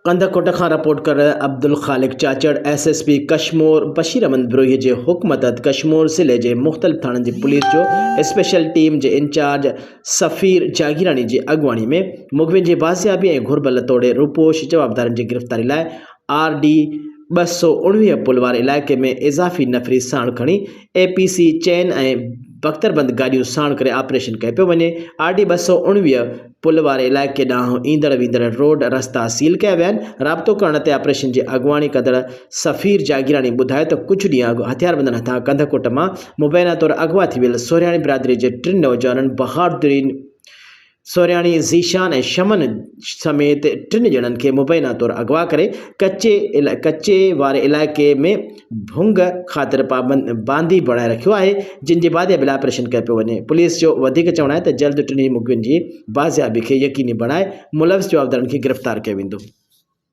ڪنڌڪوٽ کان رپورٽ ڪندڙ Abdul Khaliq Chachar, S S P Kashmore Bashir Ahmed Brohi جي حڪم تحت ڪشمور ضلعي جي مختلف ٿاڻن جي پوليس جو اسپيشل ٽيم جي انچارج سفير جاگيراڻي جي اڳواڻي ۾ مغوين جي بازيابي ۽ گهربل توڙي روپوش جوابدارن جي گرفتاري لاء آر ڊي 219 پل واري علائقي ۾ اضافي نفري ساڻ کڻي اي پي سي چين ۽ بختربند گاڏيون ساڻ ڪري آپريشن ڪيو پيو وڃي. آر ڊي 219 پل واري علائقي ڏانهن ايندڙ ويندڙ روڊ رستا سيل ڪيا ويا آهن. رابطو ڪرڻ تي آپريشن جي اڳواڻي ڪندڙ سفير جاگيراڻي ٻڌايو ته ڪجهه ڏينهن اڳ هٿياربندن هٿان ڪنڌڪوٽ مان مبينا طور اغوا ٿي ويل سورهياڻي برادري جي ٽن نوجوانن بهادرين سورياڻي ذيشان ۽ شمن سميت ٽن ڄڻن کي مبينا طور اغوا ڪري ڪچي ڪچي واري علائقي ۾ ڀنگ خاطر پابند باندي بڻائي رکيو آهي جن جي بازيابي لاء آپريشن ڪيو پيو وڃي پوليس جو وڌيڪ چوڻ آهي ته جلد ٽنهي مغوين جي بازيابي کي يقيني بڻائي ملوث جوابدارن کي گرفتار ڪيو ويندو.